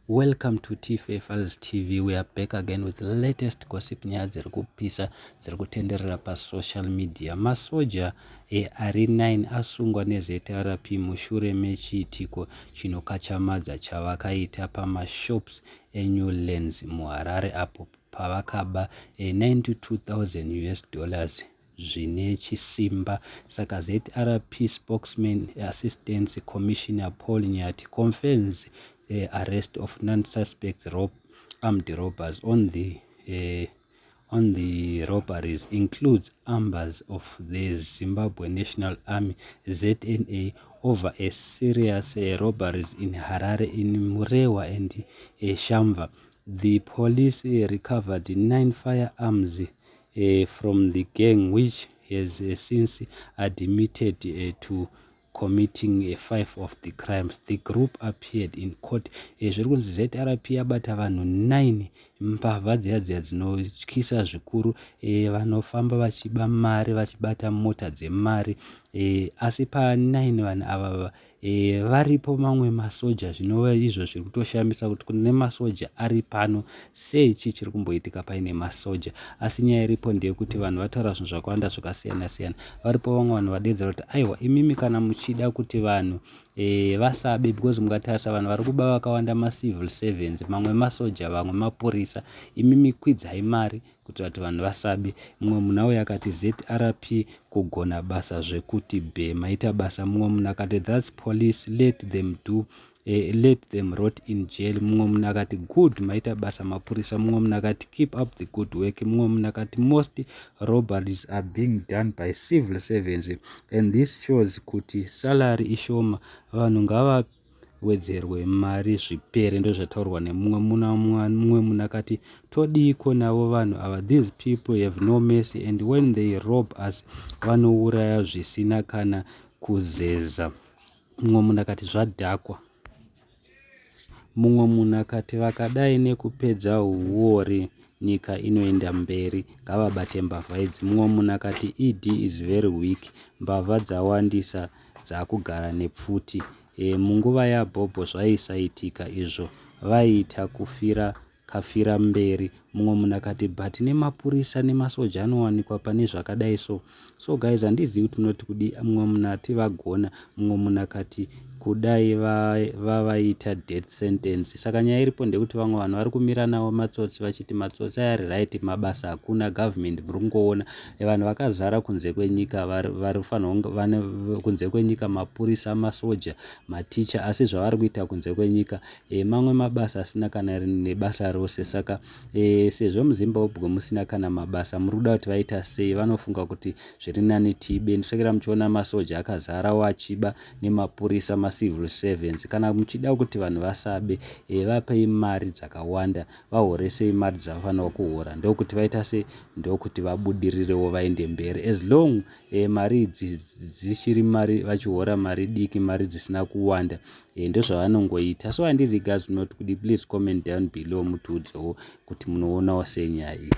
Welcome to TFA Files TV. We are back again with the latest gossip, nyaya dziri kupisa dziri kutenderera pasocial media. Masoja ari 9 asungwa neZRP mushure mechiitiko chinokachamadza chavakaita pamashops eNewlands muHarare apo pavakaba 92,000 US dollars zvine chisimba. Saka ZRP spokesman, Assistant Commissioner Paul Nyathi, confirms arrest of non-suspects armed robbers on the robberies includes ambers of the Zimbabwe National Army, ZNA, over a serious robberies in Harare in Murewa and Shamva. The police recovered nine firearms from the gang, which has since admitted to committing five of the crimes. The group appeared in court. Zviri kunzi ZRP yabata vanhu 9, mbavha dziya dziya dzinotyisa zvikuru, vanofamba vachiba mari, vachibata mota dzemari. Asi pa9 vanhu ava varipo mamwe masoja, zvinova izvo zviri kutoshamisa kuti kune masoja ari pano sei, chii chiri kumboitika paine masoja? Asi nyaya iripo ndeyekuti vanhu vataura zvinhu zvakawanda zvakasiyana siyana. Varipo vamwe vanhu vadedzera kuti aiwa, imimi kana muchida kuti vanhu vasabe, because mukatarisa vanhu vari kuba vakawanda macivil servants, mamwe masoja, vamwe mapurisa, imimi kwidzai mari kuitira kuti vanhu vasabe. Mumwe munhu auya akati, "ZRP kugona basa zvekuti be, maita basa." Mumwe munhu akati, "That's police, let them do let them rot in jail." Mumwe munhu akati, "Good, maita basa mapurisa." Mumwe munhu akati, "Keep up the good work." Mumwe munhu akati, "Most robberies are being done by civil servants and this shows kuti salary ishoma. Vanhu ngava wedzerwe mari zvipere." Ndozvataurwa nemumwe. Mumwe munhu akati, "Todiko navo vanhu ava? These people have no mercy and when they rob us vanouraya zvisina kana kuzeza." Mumwe munhu akati, "Zvadhakwa." Mumwe munhu akati, "Vakadai nekupedza huori nyika inoenda mberi. Ngavabate mbavha idzi." Mumwe munhu akati, "ED is very weak. Mbavha dzawandisa dzakugara nepfuti. Munguva yabhobho zvaisaitika izvo, vaiita kufira kafira mberi." Mumwe munhu akati, "But nemapurisa nemasoja anowanikwa pane zvakadai so." So guys, handizivi kuti munoti kudi. Mumwe munhu ati, "Vagona." Mumwe munhu akati, "Kudai vavaita death sentence." Saka nyaya iripo ndekuti vamwe vanhu vari kumira navo matsotsi vachiti matsotsi ayari right, mabasa hakuna, government muri kungoona vanhu vakazara kunze kwenyika, vari kufanirwa kunze kwenyika, mapurisa, masoja, maticha, asi zvavari kuita kunze kwenyika mamwe mabasa asina kana nebasa rose. Saka sezvo muZimbabwe musina kana mabasa, muri kuda kuti vaita sei? Vanofunga kuti zviri nani tibe. Ndosakira muchiona masoja akazara achiba nemapurisa, macivil servants. Kana muchida kuti vanhu vasabe, vapei mari dzakawanda, vahoresei mari dzavafanirwa kuhora, ndokuti vaita sei, ndokuti vabudirirewo vaende mberi. As long mari idzi dzichiri mari, vachihora mari diki, mari dzisina kuwanda, ndozvavanongoita. So handizi guys, unoti kudi? Please comment down below, mutiudzewo kuti munoonawo sei nyaya iyi.